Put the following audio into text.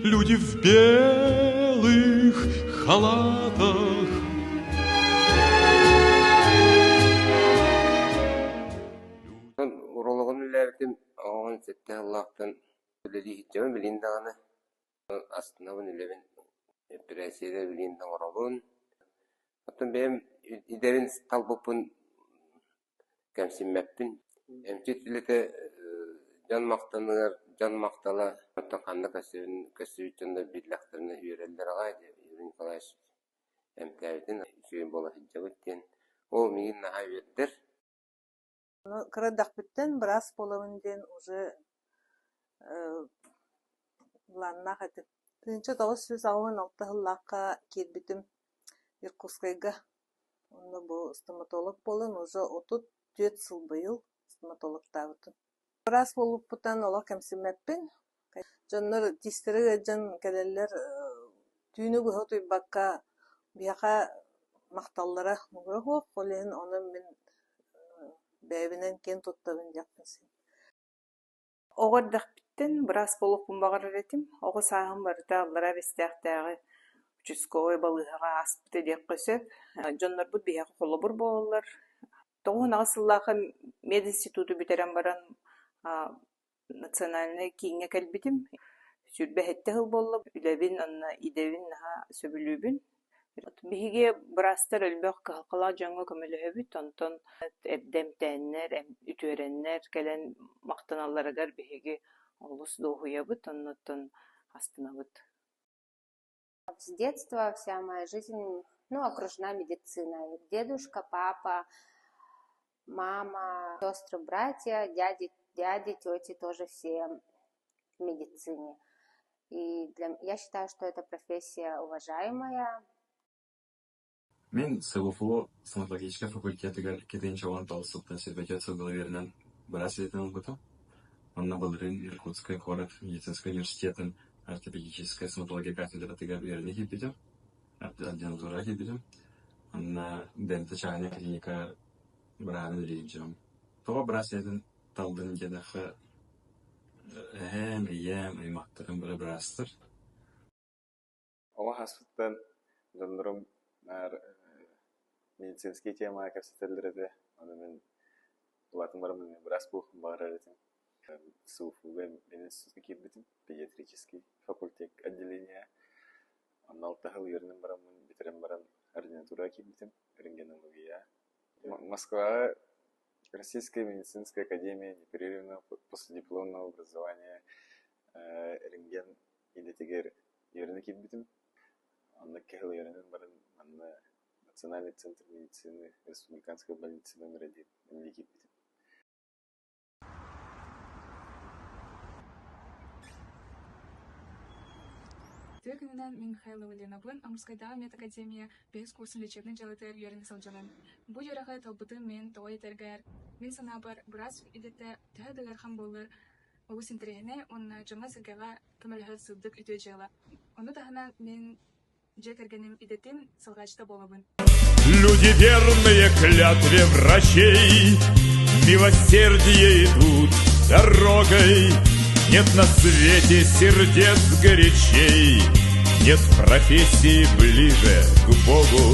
Люди в белых халатах. Урологун үлэлээбитим 17 сыллаахтан үлэлии сылдьабын билигин даҕаны астынабын үлэбин эппэрээссийэлэр билигин да оҥоробун. Оттон бэйэм идэбин талбыппын кэмсиммэппин. Эмчит үлэтэ дьон махтаныгар дьон махтала оттон ханна көрсүбүт дьоннор биллэхтэринэ үөрэллэр аҕай Юрий Николаевич эмтээбитин үчүгэй буола сылдьабыт диэн. Ол миигин наһаа үөрдэр. Кыра эрдэхпиттэн быраас буолабын диэн уже былааннаах этим. 1986 сыллаахха киирбитим Иркутскайга. Онно бу стоматолог буолан уже 34 сыл быйыл стоматологтаабытым. Быраас буолбуппуттан олох кэмсиммэппин. Дьоннор тиистэрэ ыалдьан кэлэллэр түүнү быһа утуйбакка биһиэхэ махталлара муҥура суох. Ол иһин онон мин бэйэбинэн киэн туттабын диэхпин син. Оҕо эрдэхпиттэн быраас буолуохпун баҕарар этим. Оҕо сааһым барыта аллараа Бэстээхтээҕи участковай балыыһаҕа ааспыта диэххэ сөп. Дьоннорбут биһиэхэ холобур буолаллар. 98 сыллаахха мединституту бүтэрэн баран национальнай кииҥҥэ кэлбитим. 27 сыл буолла. Үлэбин уонна идэбин наһаа сөбүлүүбүн. Биһиги быраастар элбэх кыһалҕалаах дьоҥҥо көмөлөһөбүт, онтон эрдэ эмтээннэр, үтүөрэннэр кэлэн махтаналларыгар биһиги олус дуоһуйабыт, оннуттан астынабыт. С детства вся моя жизнь, ну, окружена медициной. Дедушка, папа, мама, сестры, братья, дяди, дяди, тети тоже все в медицине. И для, я считаю, что эта профессия уважаемая. Мин СВФУ стоматологическай факультетыгар 2019 сылтан сэрбэчэт сылга үөрэнэн быраас идэтин ылбытым. Онно былырыын Иркутскай куорат медицинскэй университетын ортопедическай стоматология кафедратыгар үөрэнэ киирбитим, ординатураҕа киирбитим. Онно Дента чааһынай клиника бырааһынан үлэлиир дьонум. Тоҕо быраас идэтин таллын диэтэххэ, эһээм, ийэм, аймахтарым бары быраастар. Оҕо сааспыттан дьоннорум наар медицинскэй темаҕа кэпсэтэллэр этэ, ону мин улаатан баран быраас буолуохпун баҕарар этим. СУФУга институтка киирбитим, педиатрический факультет отделение. Онно алта сыл үөрэнэн бараммын, бүтэрэн баран ординатураҕа киирбитим, рентгенология. Москваҕа Российская медицинская академия непрерывного последипломного образования рентген идэтигэр үөрэнэ киирбитим. Онно кыһыл үөрэнэн баран манна Национальный центр медицины республиканская больница номер один үлэлии киирбитим. Үтүө күнүнэн мин Михайлова Ленабын, Амурскайдааҕы медакадемия бэһис курсун лечебнай дьыалатыгар үөрэнэ сылдьабын. Бу үөрэҕи талбытым мин тоҕо этэргэр, мин санаабар, быраас идэтэ төһө да ыарахан буоллар, олус интэриэһинэй уонна дьоҥҥо-сэргэҕэ көмөлөһөр сырдык үтүө дьыала. Ону таһынан мин дьиэ кэргэним идэтин салҕааччыта буолабын. Люди верные клятве врачей, Милосердие идут дорогой. Нет на свете сердец горячей, Нет профессии ближе к Богу.